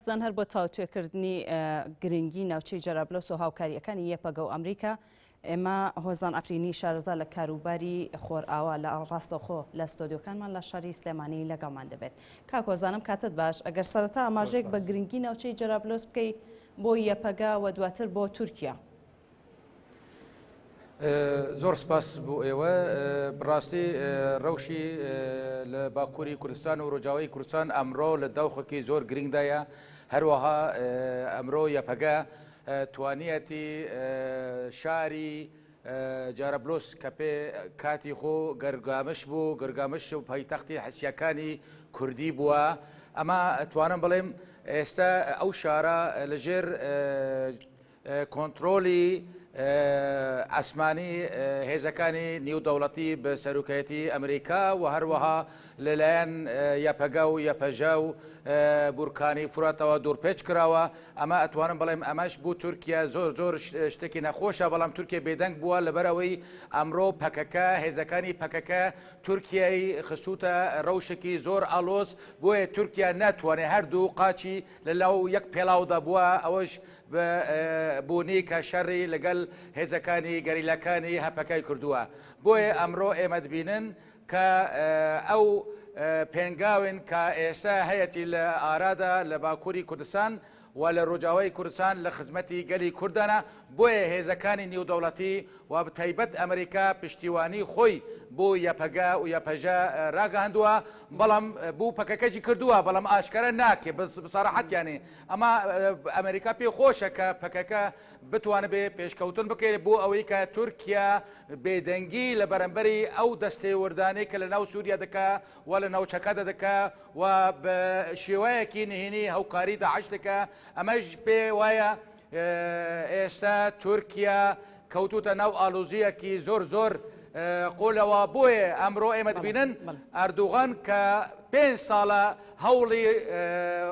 زان هەر بۆ تاوتوێکردنی گرنگی ناوچەی جەرابلۆس و هاوکارییەکانی یەپەگە و ئەمریکا، ئێمە هۆزان عەفرینی شارەزا لە کاروباری خۆرئاوا لە ڕاستەوخۆ لە ستۆدیۆکانمان لە شاری سلێمانی لەگەڵمان دەبێت. کاک هۆزان ئەم کاتەت باش، ئەگەر سەرەتا ئاماژەیەک بە گرنگی ناوچەی جەرابلۆس بکەی بۆ یەپەگە و دواتر بۆ تورکیا. زۆر سپاس بۆ ئێوە. بڕاستی ڕەوشی لە باکووری کوردستان و ڕۆژاوای کوردستان ئەمڕۆ لە داوخێکی زۆر گرنگدایە. هەروەها ئەمرۆ یەپەگە توانیەتی شاری جارەبلۆس کە پێ کاتی خۆ گەرگامش بوو، گەرگامش و پایتەختی حسیەکانی کوردی بووە، ئەمە توانم بڵێم ئێستا ئەو شارە لەژێر کۆنترۆلی ئاسمانی هێزەکانی نیودەوڵەتی بە سەرۆکایەتی ئەمریکا و هەروەها لەلایەن یەپەگە و یەپەژە و بورکانی فوراتەوە دوورپێچ کراوە. ئەمە ئەتوانم بڵێم ئەمەش بۆ تورکیا زۆر زۆر شتێکی نەخۆشە، بەڵام تورکیا بێدەنگ بووە لەبەرئەوەی ئەمڕۆ پەکەکە هێزەکانی پەکەکە تورکیای خستووتە ڕەوشێکی زۆر ئاڵۆز، بۆیە تورکیا ناتوانێت هەردوو قاچی لەناو یەک پێڵاودا بووە، ئەوەش بە بوونی کە شەڕی لەگەڵ هێزەکانی گەریلاکانی هەپەکەی کردووە. بۆیە ئەمڕۆ ئێمە دەبینن کە ئەو پێنگاوێن کە ئێستا هەیەتی لە ئارادا لە باکووری کوردستان و لە ڕۆژاوای کوردستان لە خزمەتی گەلی کوردانە، بۆیە هێزەکانی نیودەوڵەتی و بەتایبەت ئەمریکا پشتیوانی خۆی بۆ یەپەگە و یەپەژە راگەهاندووە، بەڵام بۆ پەکەکەشی کردووە، بەڵام ئاشکرا ناکێ بسەراحەت یانێ ئەمە ئەمریکا پێ خۆشە کە پەکەکە بتوانبێ پێشکەوتن بکەێت بۆ ئەوەی کە تورکیا بێدەنگی لە بەرەمبەری ئەو دەستێوەردانەی کە لە ناو سووریا دەکا و لە ناوچەکەدا دەکا و بە شێوەیەکی نهێنی هاوکاری داعش دەکا، ئەمەش پێ وایە ئێستا تورکیا کەوتوتە ناو ئالۆزیەکی زۆر زۆر قۆلەوە. بۆیە ئەمڕۆ ئێمە دەبینن ئەردوغان کە پێ ساڵە هەوڵی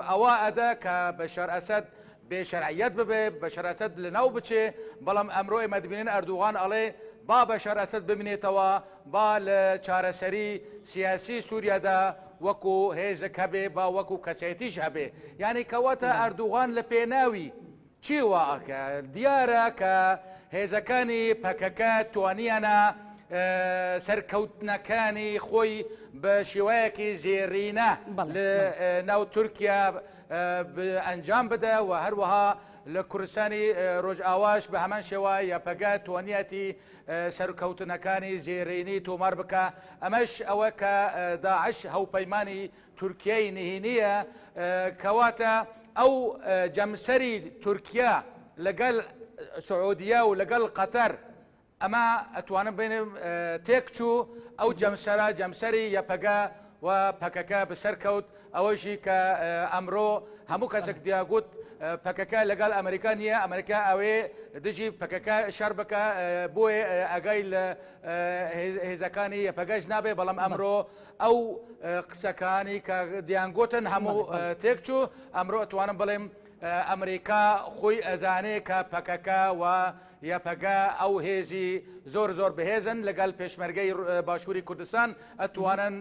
ئەوە ئەدا کە بەشار ئەسەد بێ شەرعیەت ببێ، بەشار ئەسەد لەناو بچێ، بەڵام ئەمڕۆ ئێمە دەبینن ئەردوغان ئەڵێ با بەشار ئەسەد بمێنێتەوە، با لە چارەسەری سیاسی سووریادا وەکو هێزێک هەبێ، با وەکو کەسێتیش هەبێ. یعنی کەواتە ئەردوغان لە پێناوی چی وا ئەکا؟ دیارە کە هێزەکانی پەکەکە توانیانە سەرکەوتنەکانی خۆی بە شێوەیەکی زێڕینە لە ناو تورکیا ئەنجام بدە و هەروەها لە کوردستانی ڕۆژئاواش بە هەمان شێوە یەپەگە توانیەتی سەرکەوتنەکانی زێرینی تۆمار بکە. ئەمەش ئەوە کە داعش هەوپەیمانی تورکیای نهێنیە، کەواتە ئەو جەمسەری تورکیا لەگەڵ سعودیە و لەگەڵ قەتەر ئەمە ئەتوانم بێنم تێکچوو. ئەو جەمسەرە جەمسەری یەپەگە و پەکەکە بەسەر کەوت. ئەوەیشی کە ئەمڕۆ هەموو کەسێک دیاگوت پەکەکە لەگەڵ ئەمریکا نییە، ئەمریکا ئەوێ دژی پەکەکە شەڕ بکە، بۆیە ئاگای لە هێزەکانی یەپەگەش نابێ، بەڵام ئەمڕۆ ئەو قسەکانی کە دیانگوتن هەموو تێکچوو. ئەمڕۆ ئەتوانم بڵێم ئەمریکا خۆی ئەزانێ کە پەکەکە و یەپەگە ئەو هێزی زۆر زۆر بەهێزن لەگەڵ پێشمەرگەی باشووری کوردستان ئەتوانن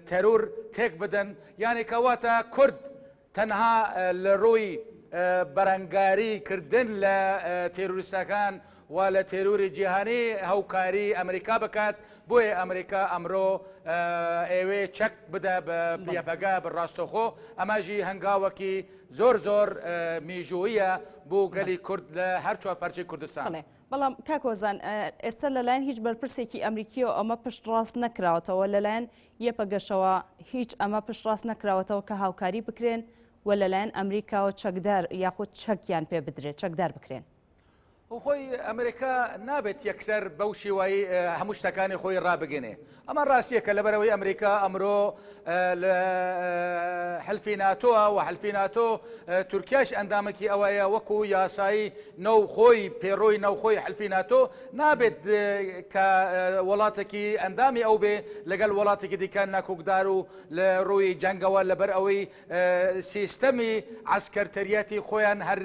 تەرور تێک بدەن. یعنی کەواتە کورد تەنها لە ڕووی بەرەنگاری کردن لە تێرۆریستەکان و لە تێرۆری جیهانی هاوکاری ئەمریکا بکات، بۆیە ئەمریکا ئەمرۆ ئێوێ چەک بدە بە یەپەگە بە ڕاستەخۆ. ئەمەژی هەنگاوەکی زۆر زۆر میژوویە بۆ گەلی کورد لە هەر چوار پارچەی کوردستان. بەڵام کاک هۆزان ئێستا لەلایەن هیچ بەرپرسێکی ئەمریکیەوە ئەمە پشتڕاست نەکراوەتەوە، لەلایەن یەپەگەشەوە هیچ ئەمە پشتڕاست نەکراوەتەوە کە هاوکاری بکرێن و لەلایەن ئەمریکاوە چەکدار یاخود چەکیان پێ بدرێت، چەکدار بکرێن. خۆی ئەمریکا نابێت یەکسەر بەو شێوایی هەموو شتەکانی خۆی ڕابگەنێ. ئەمە ڕاستیەکە لەبەرەوەی ئەمریکا ئەمرۆ لە حلفی ناتۆە و حلفی ناتۆ تورکیاش ئەندامێکی ئەوەیە، وەکو یاسایی نەوخۆی پێڕۆی نەوخۆی حلفی ناتۆ نابێت کە وڵاتێکی ئەندامی ئەو بێ لەگەڵ وڵاتێکی دیکە ناکۆکدار و لە ڕووی جەنگەوە، لەبەر ئەوەی سیستەمی عسکەرتەریەتی خۆیان هەر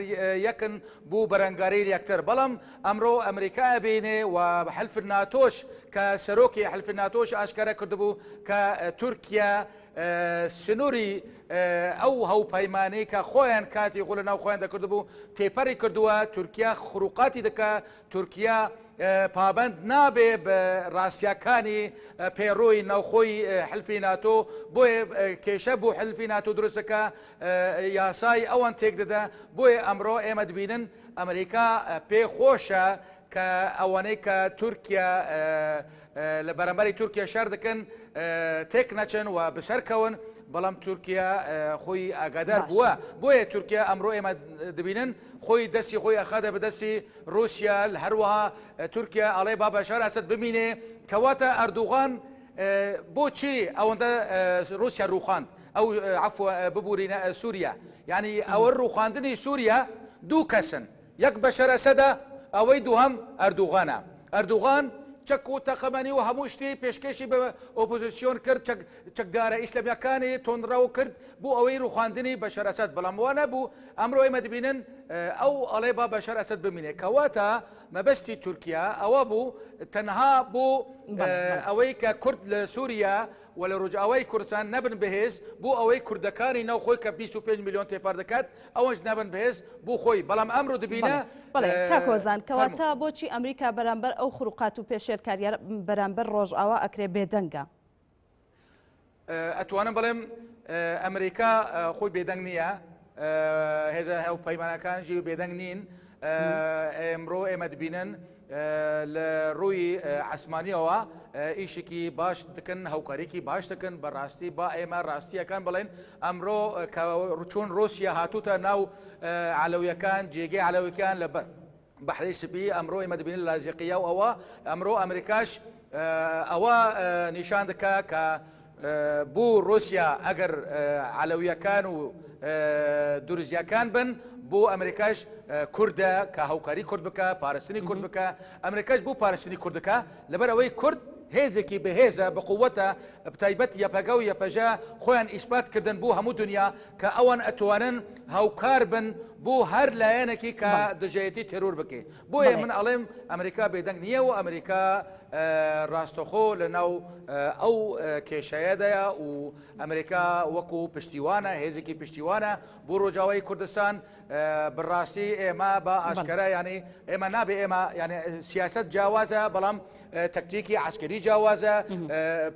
یەکن بوو بەرەنگاری یەکتر. بەڵام بەڵام ئەمڕۆ ئەمریکا ئەبینێ و حلف ناتۆش کە سەرۆکی حلف ناتۆش ئاشکرا کردبوو کە تورکیا سنووری ئەو هەوپەیمانەی کە خۆیان کاتی خۆ لە ناو خۆیان دەکردبوو تێپەری کردووە، تورکیا خروقاتی دەکا، تورکیا پابەند نابێ بە ڕاستیەکانی پێڕۆی ناوخۆی حلفی ناتۆ، بۆیە کێشە بۆ حلفی ناتۆ دروستەکە، یاسای ئەوان تێک دەدا. بۆیە ئەمڕۆ ئێمە دەبینن ئەمریکا پێ خۆشە کە ئەوانەی کە تورکیا لە بەرامبەری تورکیا شەر دەکەن تێک نەچن و بسەرکەون، بەڵام تورکیا خۆی ئاگادار بووە. بۆیە تورکیا ئەمڕۆ ئێمە دەبینن خۆی دەستی خۆی ئەخاتە بەدەستی رووسیا. هەروەها تورکیا ئەڵێ با بەشار ئەسەد بمینێ. کەواتە ئەردوغان بۆچی ئەوەندە رووسیا ڕووخاند ئەو عفو ببورینە سووریا، یعنی ئەوە ڕووخاندنی سووریا دوو کەسن، یەک بەشەر ئەسەدە، ئەوەی دووهەم ئەردوغانە. ئەردوغان چەک و تەقەمەنی و هەموو شتی پێشکێشی بە ئۆپۆزیسیۆن کرد، چەکدارە ئیسلامیەکانی توندڕەو کرد بۆ ئەوەی ڕوخاندنی بەشەر ئەسەد، بەڵام وا نەبوو. ئەمڕۆ ئێمە دەبینن ئەو ئەڵێ با بەشەر ئەسەد بمینێ. کەواتە مەبەستی تورکیا ئەوە بوو تەنها بۆ ئەوەی کە کورد لە سووریا و لە ڕۆژئاوای کوردستان نەبن بەهێز، بۆ ئەوەی کوردەکانی ناو خۆی کە 25 میلیۆن تێپەڕ دەکات ئەوەش نەبن بەهێز بۆ خۆی. بەڵام ئەمڕۆ دەبینە بەڵێ کاک هۆزان، کەواتە بۆچی ئەمریکا بەرامبەر ئەو خروقات و پێشێلکارییە بەرامبەر ڕۆژئاوا ئەکرێ بێدەنگە؟ ئەتوانم بڵێم ئەمریکا خۆی بێدەنگ نییە، هێزە هاوپەیمانەکان ژی بێدەنگ نین. ئێمڕۆ ئێمە دەبینن لە ڕووی عسمانیەوە ئیشێکی باش دەکەن، هاوکاریکی باش دەکەن. بەڕاستی با ئێمە ڕاستیەکان بڵێن، ئەمڕۆ کە چۆن ڕوسیا هاتوتە ناو عەلەویەکان، جێگەی عەلەویەکان لە بەر بەحری سپی، ئەمڕۆ ئێمە دەبینن لازیقیە و ئەوە ئەمڕۆ ئەمریکاش ئەوە نیشان دەکا کە بۆ رووسیا ئەگەر عەلەویەکان و دورزیەکان بن، بۆ ئەمریکاش کوردە کە هاوکاری کورد بکە، پاراستنی کورد بکە. ئەمریکاش بۆ پاراستنی کوردەکە، لەبەر ئەوەی کورد هێزێکی بەهێزە، بەقووەتە، بەتایبەت یەپەگە و یەپەژە خۆیان ئیسپات کردن بۆ هەموو دنیا کە ئەوان ئەتوانن هاوکار بن بۆ هەر لایەنێکی کە دژایەتی تێرۆر بکەی. بۆیە من ئەڵێم ئەمریکا بێدەنگ نییە و ئەمریکا ڕاستەخۆ لە ناو ئەو کێشەیەدایە و ئەمریکا وەکو پشتیوانە، هێزێکی پشتیوانە بۆ ڕۆژاوای کوردستان. بەڕاستی ئێمە بە ئاشکرا ینی ئێمە نابێ ئێمە یعنی سیاست جیاوازە، بەڵام تەکتیکی عسکری جیاوازە،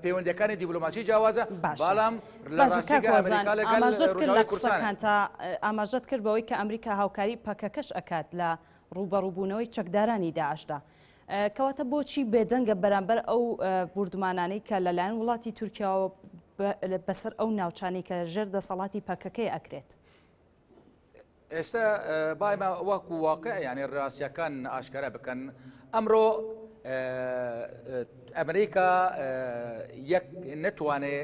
پەیوەندەکانی دیبلۆماسی جیاوازە، بەڵام لە ڕاستیدا ئەمریکا لەگەڵ ڕۆژاوای کوردستان. ئاماژەت کرد بەوەی کە ئەمریکا هاوکاری پەکەکەش ئەکات لە ڕووبەڕووبوونەوەی چەکدارانی داعشدا. کەواتە بۆچی بێدەنگە بەرامبەر ئەو بوردومانانەی کە لەلایەن وڵاتی تورکیاوە بەسەر ئەو ناوچانەی کە ژێر دەسەڵاتی پەکەکەی ئەکرێت؟ ئێستا با ئێمە وەکو واقع یعنی ڕاستیەکان ئاشکرا بکەن. ئەمڕۆ ئەمریکا یەک نتوانێ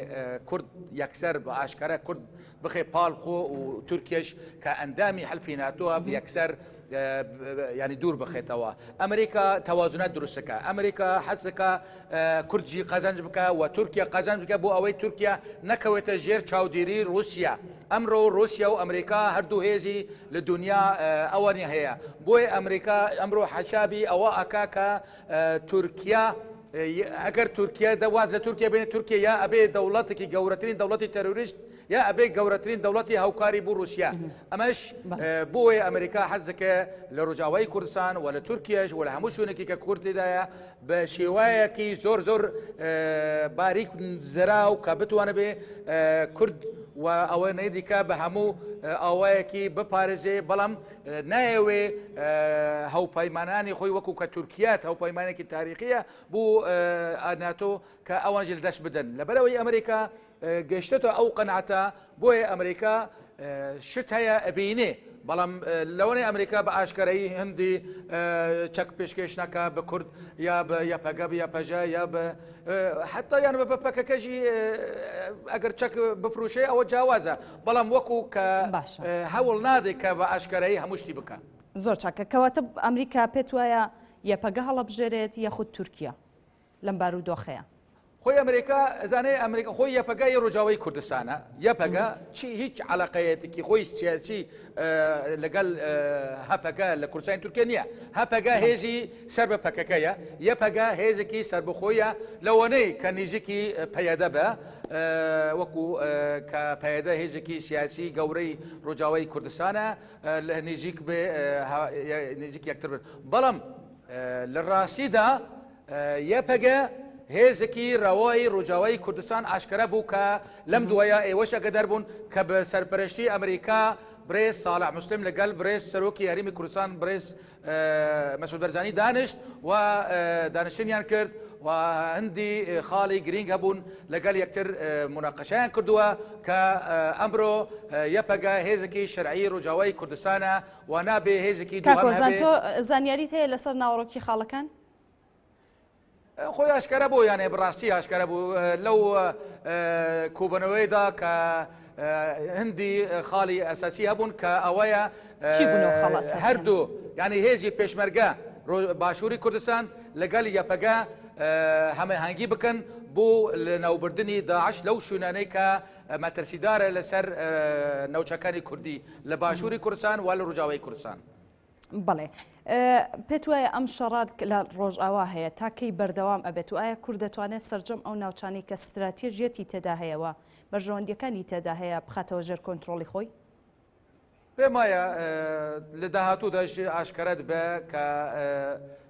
کورد یەکسەر بە ئاشکرا کورد بخێ پاڵ خۆ و تورکیش کە ئەندامی حلفی ناتۆە یەکسەر ینی دوور بخێتەوە. ئەمریکا تەوازنات دروستەکە، ئەمریکا حەزەکە کوردجی قەزەنج بکە و تورکیا قەزەنج بکە بۆ ئەوەی تورکیا نەکەوێتە ژێر چاودێری رووسیا. ئەمڕۆ رووسیا و ئەمریکا هەردوو هێزی لە دنیا ئەوانی هەیە، بۆیە ئەمریکا ئەمڕۆ حەسابی ئەوە ئەکا کە تورکیا ئەگەر تورکیا دەواز لە تورکیا بێنێت، تورکیا یا ئەبێ دەوڵەتێکی گەورەترین دەوڵەتی تەرۆریست یا ئەبێ گەورەترین دەوڵەتی هاوکاری بۆ رووسیا. ئەمەش بۆیە ئەمریکا حەز دەکە لە ڕۆژاوای کوردستان و لە تورکیاش و لە هەموو شوێنێکی کە کورد تێدایە بە شێوایەکی زۆر زۆر باریک زراو کە بتوانێت بێ کورد و ئەوە نەیدیکە بە هەموو ئاوایەکی بپارێزێ، بەڵام نایەوێ هاوپەیمانانی خۆی وەکو کە تورکیات هاوپەیمانێکی تاریخیە بۆ ناتۆ کە ئەوانش لە دەست بدەن. لەبەرەوەی ئەمریکا گەشتێتە ئەو قەناعەتە، بۆیە ئەمریکا شت هەیە ئەبینێ، بەڵام لەوەنەی ئەمریکا بە ئاشکرایی هەندی چەک پێشکێش نەکە بە کورد یا بە یەپەگە یا پەژە یا بە حتا یان بە پەکەکەژی ئەگەر چەک بفروشێ ئەوە جیاوازە، بەڵام وەکو کە هەوڵ نادێ کە بە ئاشکرایی هەموو شتی بکە. زۆر چاکە. کەواتە ئەمریکا پێت وایە یەپەگە هەڵەبژێرێت یاخود تورکیا لەم بارودۆخەیە؟ خۆی ئەمریکا ئەزانێ ئەمریکا خۆی یەپەگە ی ڕۆژاوای کوردستانە یەپەگە چی هیچ علاقەیەتێکی خۆی سیاسی لەگەڵ هەپەگە لە کوردستانی تورکیا نییە هەپەگە هێزی سەر بە پەکەکەیە یەپەگە هێزێکی سەربەخۆیە لەوانەی کە نزیکی پەیەدە بە وەکو کە پەیەدە هێزێکی سیاسی گەورەی ڕۆژاوای کوردستانە لە نزیک بێ نزیک یەکتر بن بەڵام لە ڕاستیدا یەپەگە هێزێکی رەوای رۆژاوای کوردستان ئاشکرا بوو کە لەم دوایە ئێوەش ئەگەدار بوون کە بە سەرپەرشتی ئەمریکا برێز ساڵح مسلم لەگەڵ برێز سەرۆکی هەرێمی کوردستان برێز مەسعود بەرزانی دانیشت و دانیشتنیان کرد و هەندی خاڵی گرینگ هەبوون لەگەڵ یەکتر مناقەشیان کردووە کە ئەمرۆ یەپەگە هێزێکی شەرعی ڕۆژاوای کوردستانە و نابێ هێزێکی دووهەم هەبێ. زانیاریت هەیە لەسەر ناوەڕۆکی خاڵەکان؟ خۆی ئاشکرا بوو یانێ بڕاستی ئاشکرا بوو لەو کۆبەنەوەیدا کە هەندی خاڵی ئەساسی هەبوون کە ئەوەیە هەردوو ینی هێزی پێشمەرگە باشووری کوردستان لەگەڵ یەپەگە هەمەهەنگی بکەن بۆ لەناوبردنی داعش لەو شوێنانەی کە مەترسیدارە لەسەر ناوچەکانی کوردی لە باشووری کوردستان و لە ڕۆژاوای کوردستان. بەڵێ پێت وایە ئەم شەڕە لە ڕۆژئاوا هەیە تا کەی بەردەوام ئەبێت و ئایا کورد دەتوانێت سەرجەم ئەو ناوچانەی کە ستراتێژیەتی تێدا هەیە و بەرژەوەندیەکانی تێدا هەیە بخاتەوە ژێر کۆنترۆڵی خۆی؟ پێم وایە لە داهاتووداش ئاشکرا دەبێ کە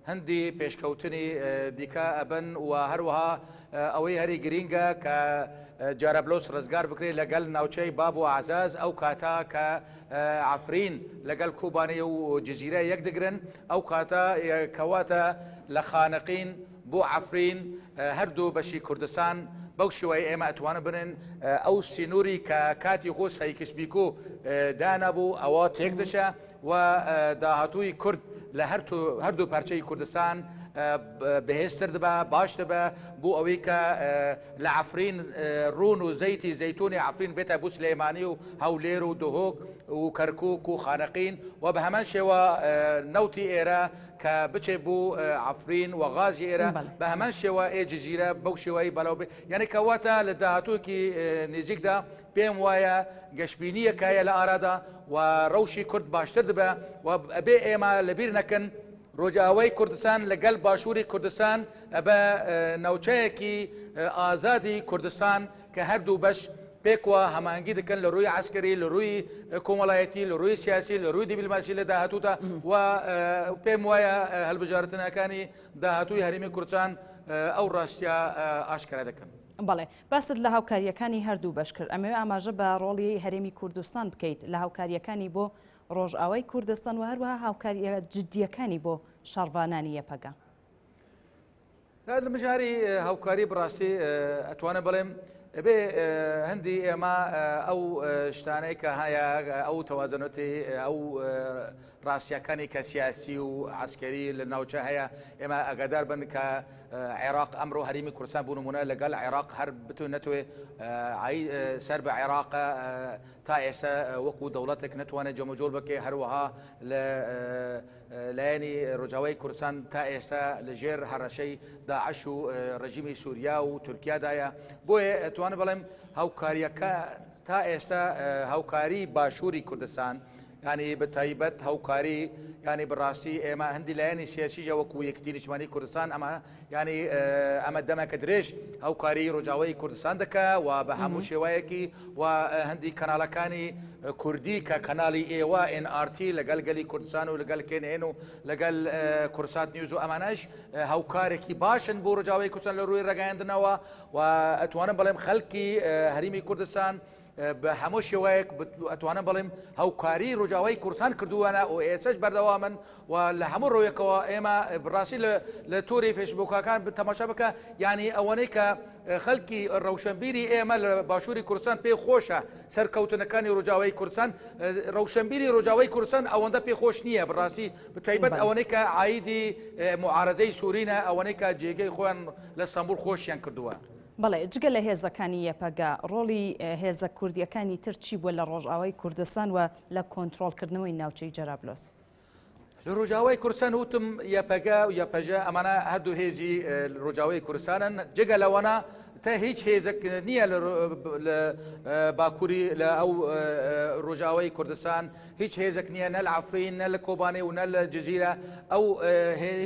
هەندی پێشکەوتنی دیکە ئەبن و هەروەها ئەوەی هەری گرینگە کە جارابلۆس ڕزگار بکرێت لەگەڵ ناوچەی باب و عزاز ئەو کاتە کە عەفرین لەگەڵ کۆبانێ و جزیرە یەک دەگرن ئەو کاتە کەواتە لە خانەقین بۆ عەفرین هەردوو بەشی کوردستان بەو شێوەیە ئێمە ئەتوانن بنن ئەو سینوری کە کاتی خۆ سایکس بیکۆ دانابوو ئەوە تێک دەشە و داهاتووی کورد لە هەردوو پارچەی کوردستان بەهێزتر دەبە باش دەبە بۆ ئەوەی کە لە عەفرین ڕون و زەیتی زەیتونی عەفرین بێتە بۆ سلێمانی و هەولێر و دهۆک و کەرکوک و خانەقین و بە هەمان شێوە نەوتی ئێرە کە بچێ بۆ عەفرین و غازی ئێرە بە هەمان شێوە ئێ جزیرە بەو شێوەی بەلاو بێ یعنی کەواتە لە داهاتوویەکی نزیکدا پێم وایە گەشبینیەک هەیە لە ئارادا و ڕەوشی کورد باشتر دەبێ و ئەبێ ئێمە لەبیر نەکەن ڕۆژئاوای کوردستان لەگەل باشووری کوردستان ئەبە ناوچەیەکی ئازادی کوردستان کە هەردوو بەش پێکوە هەمانگی دەکەن لە ڕووی عسکەری لە ڕووی کۆمەڵایەتی لە ڕووی سیاسی لە ڕووی دیبلماسی لە داهاتوودا و پێم وایە هەلبژاردنەکانی داهاتووی هەرێمی کوردستان ئەو ڕاستیە ئاشکرا دەکەن. بەڵێ باست لە هاوکارییەکانی هەردوو بەش کرد، ئەمەوێ ئاماژە بە ڕۆڵی هەرێمی کوردستان بکەیت لە هاوکارییەکانی بۆ ڕۆژئاوای کوردستان و هەروەها هاوکارییە جددییەکانی بۆ شەڕڤانانی یەپەگە. لە مژاری هاوکاری بڕاستی ئەتوانم بڵێم ئەبێ هەندی ئێمە ئەو شتانەی کە هەیە ئەو تەوازنەتی ئەو ڕاستیەکانی کە سیاسی و عسکەری لە ناوچە هەیە ئێمە ئەگادار بن کە عێراق ئەمڕۆ هەرێمی کوردستان بوو نمونە لەگەڵ عێراق هەر بتو نەتوێ سەر بە عێراق تا ئێستا وەکو دەوڵەتێک نەتوانێت جۆمەجۆل بکێ هەروەها لە لایەنی ڕۆژاوای کوردستان تا ئێستا لە ژێر هەڕەشەی داعش و ڕژیمی سووریا و تورکیادایە بۆیە ئەتوانم بڵێم هاوکاریەکە تا ئێستا هاوکاری باشووری کوردستان ینی بە تایبەت هاوکاری ینی بەڕاستی ئێمە هەندی لایەنی سیاسیژە وەکو یەکێتی نیشتمانی کوردستان ئەمە ینی ئەمە دەمەکە درێژ هاوکاری ڕۆژاوای کوردستان دەکە و بە هەموو شێوایەکی و هەندی کەناڵەکانی کوردی کە کەناڵی ئێوە NRT لەگەڵ گەلی کوردستان و لەگەڵ KNN و لەگەڵ کوردسات نیوز و ئەمانەش هاوکارێکی باشن بۆ ڕۆژاوای کوردستان لە ڕووی ڕاگەیاندنەوە و ئەتوانم بڵێم خەڵکی هەرێمی کوردستان بە هەموو شێوەیەک ئەتوانم بڵێم هاوکاری ڕۆژاوای کوردستان کردووانە و ئێسش بەردەوامن و لە هەموو ڕوویەکەوە ئێمە بڕاستی لە تۆری فەیسبووکەکان تەماشا بکە یعنی ئەوەنەی کە خەڵکی ڕەوشەنبیری ئێمە لە باشووری کوردستان پێ خۆشە سەرکەوتنەکانی ڕۆژاوای کوردستان ڕەوشەنبیری ڕۆژاوای کوردستان ئەوەندە پێ خۆش نییە بڕاستی بەتایبەت ئەوەنەی کە عایدی معارەزەی سوورینە ئەوەنەی کە جێگەی خۆیان لە ئەستەنبوڵ خۆشیان کردووە. بەڵێ، جگە لە هێزەکانی یەپەگە، ڕۆڵی هێزە کوردییەکانی تر چی بووە لە ڕۆژئاوای کوردستان و لە کۆنترۆڵکردنەوەی ناوچەی جەرابلۆس؟ لە ڕۆژاوای کوردستان وتم یەپەگە و یەپەژە ئەمانە هەردوو هێزی ڕۆژاوای کوردستانن، جگە لەوانە تا هیچ هێزێک نییە لە باکووری لە ئەو ڕۆژاوای کوردستان، هیچ هێزێک نییە نە لە عەفرین نە لە کۆبانێ و نە لە جزیرە. ئەو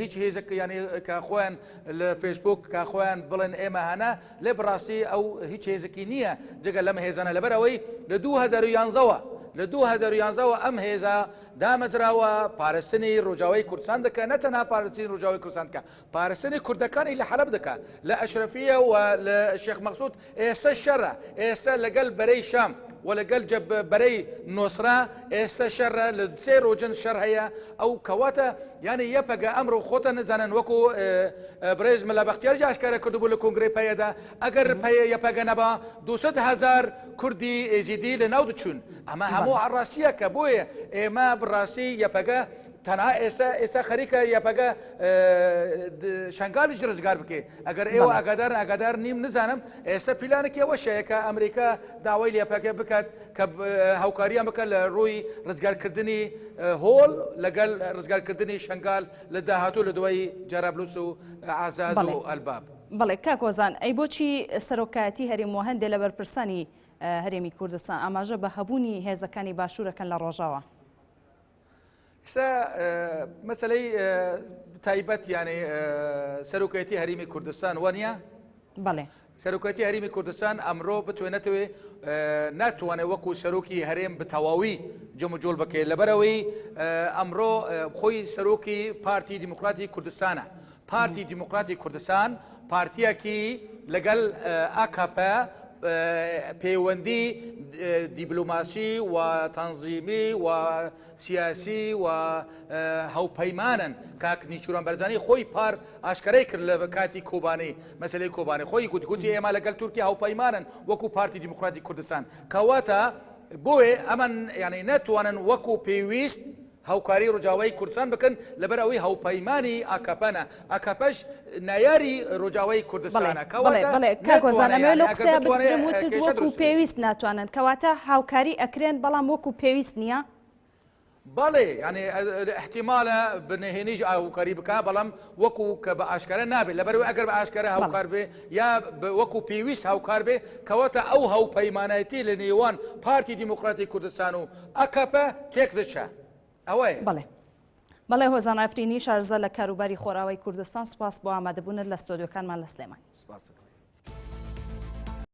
هیچ هێزێک یعنی کە خۆیان لە فەیسبوک کە خۆیان بڵێن ئێمە هەنە، لێ بەڕاستی ئەو هیچ هێزێکی نییە جگە لەم هێزانە. لەبەر ئەوەی لە 2011ەوە لە 2011ەوە ئەم هێزە دامەزراوە پارستنی ڕۆژاوای کوردستان دەکە، نە تەنها پارستنی ڕۆژاوای کوردستان دەکە، پارستنی کوردەکانی لە حەلەب دەکە، لە ئەشرەفیە و لە شێخ مەقسود. ئێستا شەڕە، ئێستا لەگەڵ بەرەی شام و لەگەڵ بەرەی نۆسرا ئێستا شەڕە، لە سێ ڕۆژن شەڕ هەیە. ئەو کەواتە یعنی یەپەگە ئەمڕۆ خۆتە نزانن وەکو برێز مەلا بەختیار ئاشکارە کردبوو لە کۆنگرەی پەیەدا، ئەگەر پەیە یەپەگە نەبا 200 هزار کوردی ئێزیدی لە ناو دەچوون. ئەمە هەموو ڕاستیە کە بۆیە ئێمە بڕاستی یەپەگە تەنها ئێستا خەریکە یەپەگە شنگالیش ڕزگار بکەی. ئەگەر ئێوە ئاگادار ئاگادار نیم نزانم، ئێستا پیلانێکی ئەوەش هەیە کە ئەمریکا داوای لە یەپەگە بکات کە هاوکاریان بکات لە ڕووی ڕزگارکردنی هۆل لەگەڵ ڕزگارکردنی شنگال لە داهاتوو لە دوای جەرابلوس و عزاز و ئەلباب. بەڵێ کاک هۆزان، ئەی بۆچی سەرۆکایەتی هەرێم و هەندێ لە بەرپرسانی هەرێمی کوردستان ئاماژە بە هەبوونی هێزەکانی باشوورەکەن لە ڕۆژاوا؟ ئێستا مەسەلەی تایبەت یانێ سەرۆکایەتی هەرێمی کوردستان وانە؟ بەڵێ. سەرۆکایەتی هەرێمی کوردستان ئەمڕۆ بتوێنێتەوە ناتوانێت وەکو سەرۆکی هەرێم بتەواوی جموجۆڵ بکەیت، لەبەرەوەی ئەمڕۆ خۆی سەرۆکی پارتی دیموکراتی کوردستانە. پارتی دیموکراتی کوردستان پارتیەکی لەگەڵ ئاکاپە پەیوەندی دیبلۆماسی و تەنزیمی و سیاسی و هەوپەیمانن. کاک نیچوران بەرزانی خۆی پار ئاشکرای کرد لە کاتی کۆبانی، مەسلەی کۆبانی خۆی گوت، گوتی ئێمە لەگەڵ تورکیا هەوپەیمانن وەکو پارتی دیموکراتی کوردستان. کەواتە بۆیە ئەمن یعنی ناتوانن وەکو پێویست هاوکاری ڕۆژاوای کوردستان بکەن، لەبەر ئەوەی هاوپەیمانی ئاکاپەنە، ئاکاپەش نایاری ڕۆژاوای کوردستانە. وەکو پێویست ناتوانن، کەواتە هاوکاری ئەکرێن بەڵام وەکو پێویست نییە. بەڵێ یعنی احتیمالە بنهێنیش هاوکاری بکە، بەڵام وەکو کە بە ئاشکارە نابێت. لەبەرەوەی ئەگەر بە ئاشکارە هاوکار بێ یا وەکو پێویست هاوکار بێ، کەواتە ئەو هاوپەیمانایەتی لە نێوان پارتی دیموکراتی کوردستان و ئەکەپە تێک دەچە. ئەوەیە. بەڵێ بەڵێ هۆزان ئافرینی شارزە لە کاروباری خۆراوای کوردستان، سوپاس بۆ ئامادەبوونت لە ستۆدیۆکانمان لە سلێمانی. سپاس.